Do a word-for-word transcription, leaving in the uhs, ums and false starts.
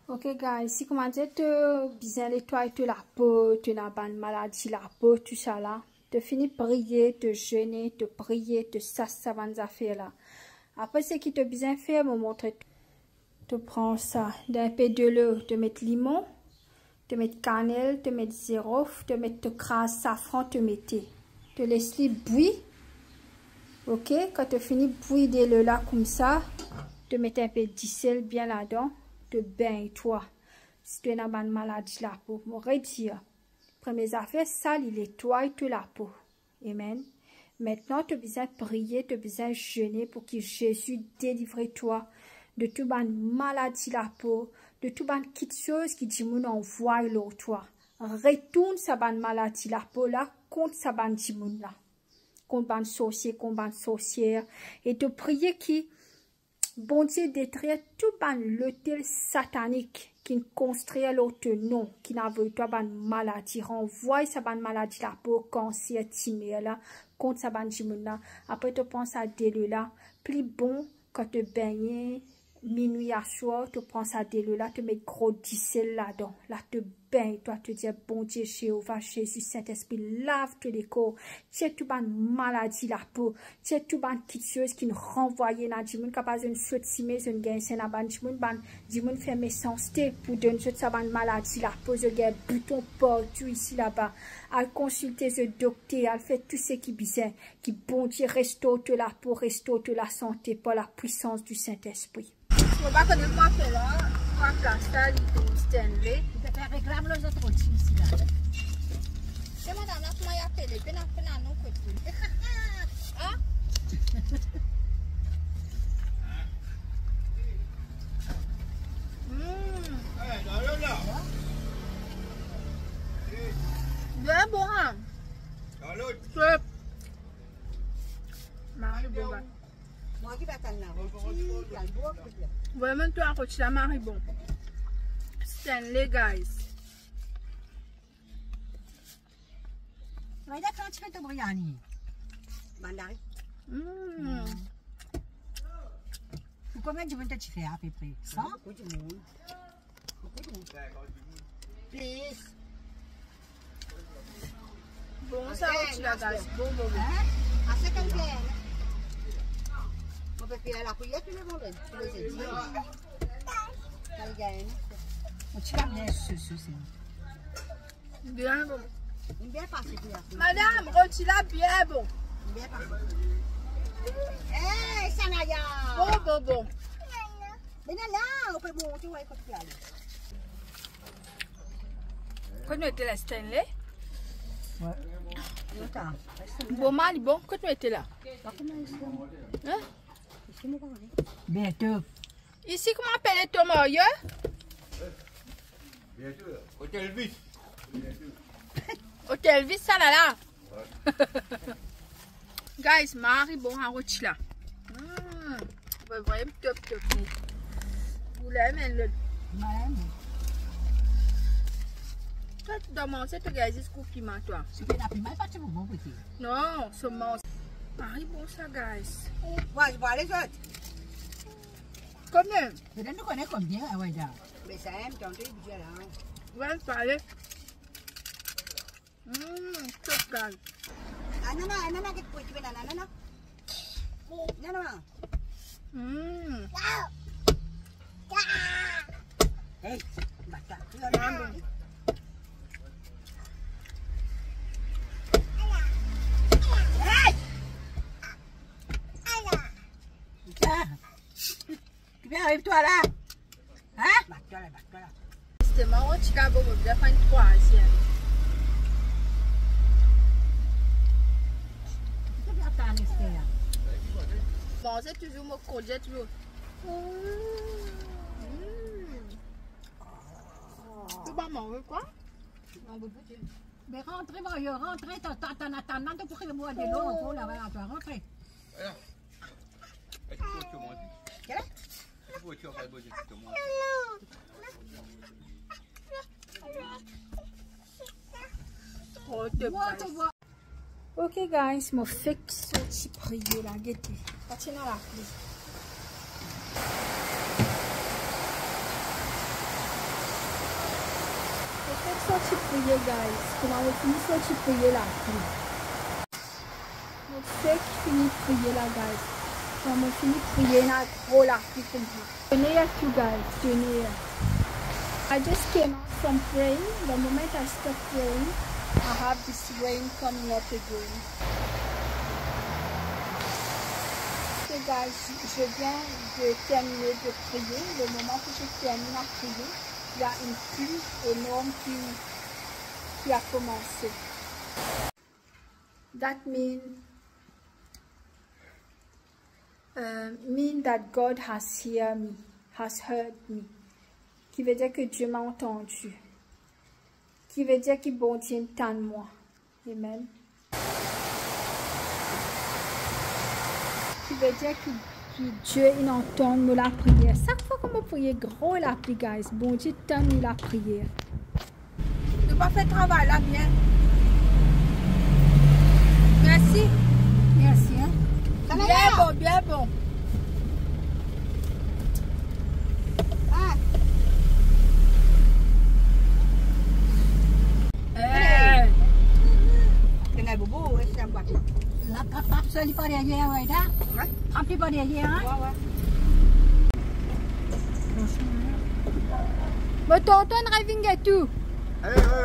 Ok guys, si kouma dir to bizin netway to lapo, to ena bann maladi lapo, tousala, to fini priye, to zene, to priye, to sas sa bann zafer la. Apre seki to bizin fer, mo montre to. To pran sa, dan enpe delo, to met limon, to met kanel, to met zirof, to met, to kraz safran, to mete. To les li bwi. Ok, kan to fini bwi delo la koumsa, to met enpe disel bien ladan, to begn twa. Si to ena bann maladi lapo, mo redir, premie zafer, sa li netway to lapo. Amen. Aster to bizin priye, to bizin zene pou ki Zezi delivre twa de tou bann maladi lapo, de tou bann kiksoz ki dimoun anvway lor twa. Retourn sa bann maladi lapo la kont sa bann dimoun la, kont bann sorsie, kont bann sorsier, e to priye ki Bondie detrir tou bann lotel satanik ki'nn konstrir lor to nom, ki'nn avoy twa bann maladi, ranvway sa bann maladi lapo, kanser, timer la, kont sa bann dimoun la. Apre to pran sa delo la, pli bon kan to begne minwi aswar, to pran sa delo la, to met gro disel ladan, la to begn twa, to dir, Bondie, Zeova, Zezi, Sintespri, lav to lekor, tir tou bann maladi lapo, tir tou bann kiksoz ki'nn ranvwaye ena dimoun, kapav zot sot sime, zot gagn sena bann dimoun, bann dimoun fer mesanste pou donn zot sa bann maladi lapo, zot gagn bouton partou isi laba. Al konsilte zot dokter, al fer tou seki bizin, ki Bondie restor to lapo, restor to lasante par lapwisans di Sintespri. Mo pa kone kouma fer la, kouma plas la, li pou Stanley. Li pe fer reklam lor zot roti isi la. Se madam la, kouma li apele, pena, pena non kot li. Ah? Mm. Bien bon, hein? Top. Mari bon, ba. Mwa ki pa tann la. Ti, ti, al bwa, kout la. Vreman, to roti la mari bon. Stanley, guys. Wayda, kan ti fer to briani? Bandari. Mm. Pou konbien dimoun to ti fer apepre? San? Pou dimoun. Plis. Bon, sa roti la, guys. Bon, bon, bon. Hein? Ase kalite, hein? Mo pe fer la priyer tou le mond, tou le zedi. Kalite, hein? Mo ti la bien souse, souse. Bien bon. Li bien pase pou la. Madam, roti la bien bon. Li bien pase. Hey, Sanaya! Bon, bon, bon. Mem la, ou pe monte, ou al kot li ale. Kot nou ete la, Stanley? Wi. Bon, mari bon, kot nou ete la? Pa kouma isi. Hein? Isi, mo pa kone. Biento. Isi, kouma apele to marye? Hotel Vis. Hotel Vis, sa la la. Guys, mari bon sa roti la. Mm. Vremem top, top. Ou la, men lot. Mem. Twa, dan manze, to gagn zis gou piman, twa. Si pena piman, pa ti bon, bon, peti. Non, so manze. Mari bon sa, guys. Wa, wa lezot. Konbien? Petet nou kone konbien, ah, Wayda. Me sa, hein, tanto li bizin la. Wa, pale. Mm, top, guys. Anana, anana, get pou ti ben anana. Anana. Mm. Hey, bata. Mari bon. Hey! Ah! Ki pe ariv twa la? Hein? Bat twa la, bat twa la. Zisteman, roti la bon, mo bizin fer enn trwaziem. Ki to pe atann, Esther? Manze touzour, mo konze touzour. Mm. To pa manze kwa? Non, bon, bon, bon. Me rantre, bon, yo, rantre, ta, ta, ta, ta, ta, ta, to pou kriye bwar delo ankor laba, twa, rantre. Ok guys, mo fek sorti priye la, gete. Pa ti ena lapli. Sorti priye, guys. Kouma mo fini sorti priye, lapli. Mo fek fini priye la, guys. Kan mo fini priye, ena gro lapli koumsa. Tonnerre tou, guys, tonnerre. I just came out from praying. The moment I stop praying, I have this rain coming up again. So, guys, je viens de terminer de prier. Le moment que je termine à prier, il y a une pluie énorme qui, qui a commencé. That mean, uh, mean that God has hear me, has heard me. Ki vedir ki Dieu m'a entendu. Ki vedir ki Bondie inn tann mwa. Amen. Ki vedir ki, ki Dieu inn antann mo lapriyer. Sak fwa ki mo priye, gro lapli, guys, Bondie tann mo lapriyer. Nou pa fer travay la bien. Mersi. Mersi, hein. Bien bon, bien bon. Ah. Eh. Ena bobo, eh, c'est un boîte. La, pa, pa, sa li pa deryer, ouais, la. Ouais. Trap li pa deryer, hein. Ouais, ouais. Mo tonton inn revinn get ou. Allez, ouais, ouais.